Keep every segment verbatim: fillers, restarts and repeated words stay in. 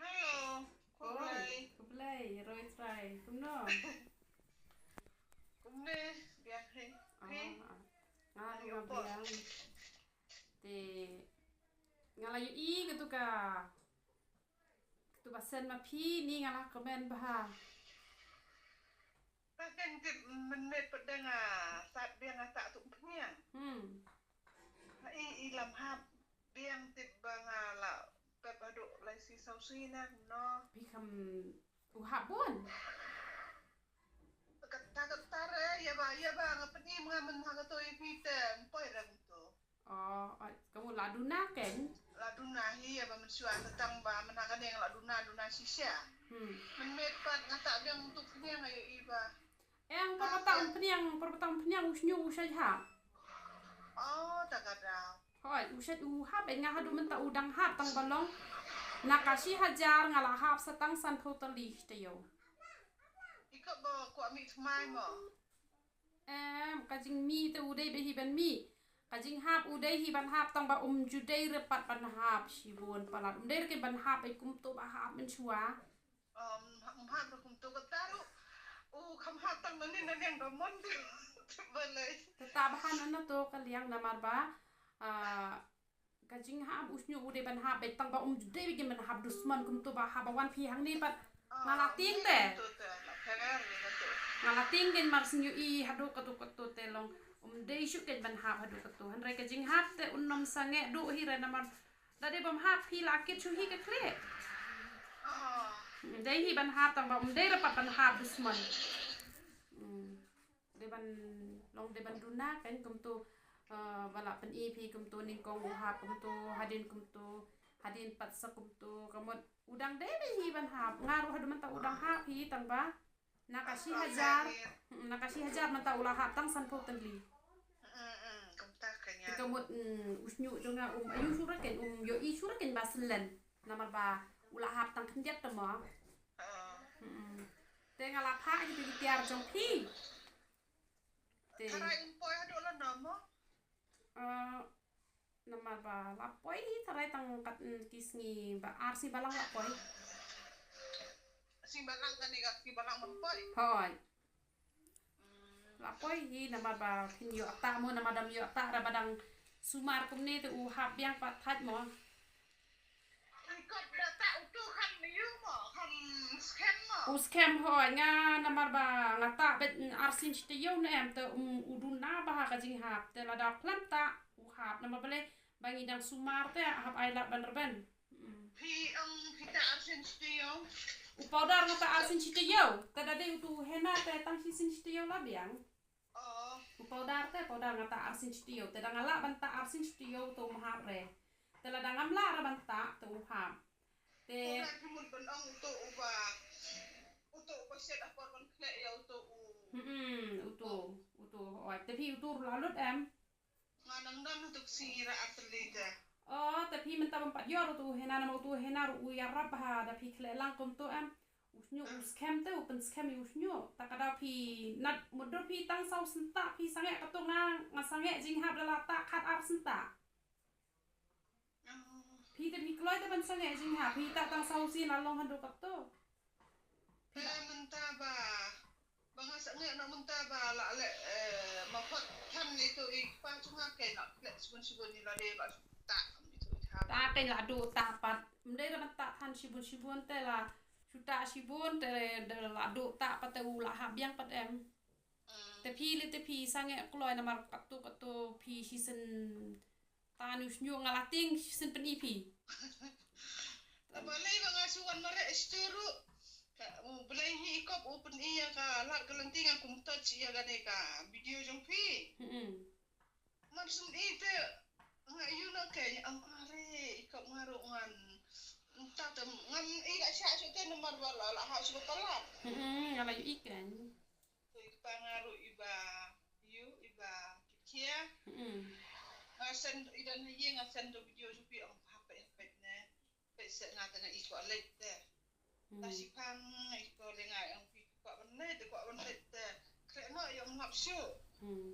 Hello. Khublei. Khublei, roi trai. Kumno? Kumne, biang hi. Ah, hi. Nga ruh nga biang. Te nga la ïohi katu ka, katu ba send ma phi ni nga la comment bha. Ka ken tip mynmiet pat dang nga sat biang nga sat tu pniang. Hmm. Nga i i lam hap biang tip ba nga la pep haduh lai si sau si na no. Phi kham u hap bun. Kata kata re ya ba ya ba nga pni nga men ha ka to i phi te mpoi rang to. Oh, ai, kamu la duna ken? La duna hi ya ba men shuwa tang ba men ha ka deng la duna duna shisha. Hmm. Men met pat nga tak biang tu pniang ayo i ba. Eh, por patang pniang, por patang pniang u shnyu u shai ha. Oh, tak ada. Hoi, u shai u hap, eh, nga hadu menta u dang hap tang balong. Na ka shi hajar nga la hap sa tang san phew tylli te yo. Iko ba ko mi tmai mo. Em, ka jingmih te u dei ba hi ban mih. Ka jinghap u dei hi ban hap tang ba um ju dei re pat ban hap shibun palat. Um dei re ken ban hap ai kum to ba hap men shuwa. Um, um hap re kum to ka taru. U kham hap tang nani nani ang ka mon tu. Balai. Tata ba han na to ka liang namar ba. Ah, ka jinghap u shnyu u dei ban hap beit tang ba um ju dei beit ban hap dusmon kum to ba hap ba wan phi hangne pat. Nga la tieng te. Nga la tieng ken mar shnyu i hadu katu katu te long. Um dei shu ken ban hap hadu katu. Hanre ka jinghap te un nom sange du hi re namar. Da dei bam hap hi la kit shu hi ka kle. Dei hi ban hap tang ba um dei ra pat ban hap dusmon. Hmm. Dei ban long dei ban duna kan kumtu, eh, ba la pyni phi kumtu nyngkong u hap kumtu hadien kumtu hadien pat sa kumtu ka mut u dang dei ba hi ban hap nga ruh haduh mynta u dang hap hi tang ba na ka shi hajar, mm, na ka shi hajar mynta u la hap tang san phew tylli. Te ka mut, mm, u shnyu jong nga um ayu shu ra ken um ïohi shu ra ken ba slen namar ba u la hap tang khyndiat te mo. Mm. Te nga la phah ïa ki tiar jong phi. Te. Tharai um poi haduh lano mo? Ah, namar ba la poi hi tharai tang kat, mm, ki sngi ba ar sngi ba lang la poi. Sngi ba lang kane ka sngi ba lang ban poi. Hoi. La poi hi namar ba phin ïoh ta mo namar dam ïoh ta ra ba dang sumar kumne te u hap biang pat thait mo. U scam hoi nga namar ba nga ta bet arsien shi taïew ne em te, um, u duna ba ha ka jinghap te lada khlem ta u hap namar ba le ba ngi dang sumar te hap ai lad ban rben. Mm. Phi, um, phi ta arsien shi taïew. U powder nga ta arsien shi taïew te da dei utu henna te tang shisien shi taïew la biang. Oh. U powder te, powder nga ta arsien shi taïew. Te da nga lah ban ta arsien shi taïew te um hap re. Te lada ngam lah re ban ta te u hap. Te powder phi mut ban ong uto uba, uto uba shet apor ban khleh ïa uto u. Hmm, uto, uto. Oi, te phi uto ruh la lut em? Ngan Tang dam tu ksi ra arteli te. Oh, te phi mynta bym pat ïoh utu henna, namar utu henna ruh u ïarap bha, da phi khleh lang kumtu em. U shñiuh u skhem te, u pynskhem ïa u shñiuh. Ta ka daw phi nat mutdur phi tang saw senta phi sangeh katto, nga nga sangeh jinghap da la tah khat ar senta. Oh. Phi te phi kloi te ban sangeh jinghap, phi tah tang saw sien la long haduh katto. Phi la mynta ba ba nga sangeh na mynta ba la leh, eh, ma phot than ito i kpa jong nga, kei la leh shibun shibun, i la dei ba shu tah ito i tha. Ta kei la duh tah pat. Ym dei da ban tah than shibun shibun te la shu tah shibun te da la duh tah pat te u la hap biang pat em. Mm. Te phi lei te phi sangeh kloi namar katto katto phi shisien tan u shñiuh, nga la tieng shisien pyni phi. Balei ba nga shu wan mareh sha tu ruh. Ka, u Blei hi i kop u pyni ïa ka lad ka lynti, nga kum touch ïa kane ka video jong phi. Mm-mm. Mar shu i te nga ïoh na keiñ, am are i kop nga ruh ngan. Mynta te ngam i la shah shu te namar ba la la ha shu ka lad. Mm-mm, nga la ïoh i keiñ. Te i kpa nga ruh i ba ïoh i ba kikia. Mm-mm. Nga send i don ha ïing, nga send da video jong phi, ong pha peit peit ne. Peit se nga te nga i kwah leit te. Hmm. Ta shi phang i ko le nga ong phi kwah ban leit te, kwah ban leit te. Kre no ïa ong hap shu. Hmm.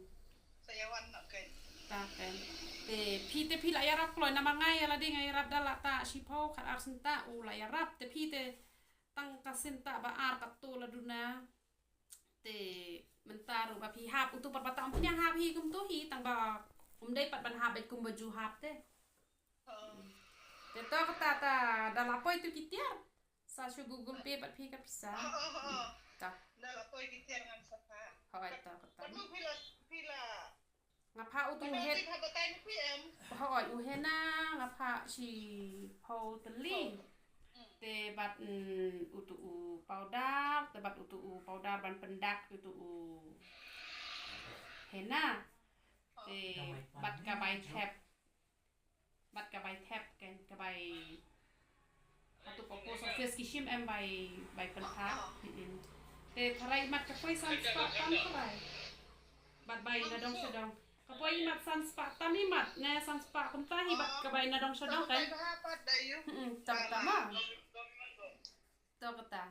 Sa ïa wan no keiñ. Ta keiñ. Te phi te phi la ïarap kloi namar nga ïa lade nga ïarap da la tah shiphew khat ar senta u la ïarap, te phi te tang ka senta ba ar katto la duna. Te mynta ruh ba phi hap utu pat ba ta ym pynïang hap hi kumtu hi, tang ba ym dei pat ban hap beit kumba ju hap te. Oh. Te to kata ta da la poi tu ki tiar. Sa shu Google Pay pat phi ka pisa. Oh, oh, oh. Ta. Da la poi ki tiar ngan sa pha. Hoi, to kata. Pat mu phi la, phi la Nga pha utu u hen. Hoi, u henna nga pha shiphew tylli. Te bad, mm, utu u powder, te bad utu u powder ban pyndak utu u henna. Te bad ka bai thep. Bad ka bai thep keiñ, ka bai Atu ka post office ki shim em bai, bai pynthah. Mm-mm. Te tharai mat ka poi san spah tam tharai. Bad bai na dong sha dong. Ka poi mat san spah tam i mat, ne san spah kumta hi bad ka bai na dong sha dong kan. Mm-mm, tam tam ma. To kata.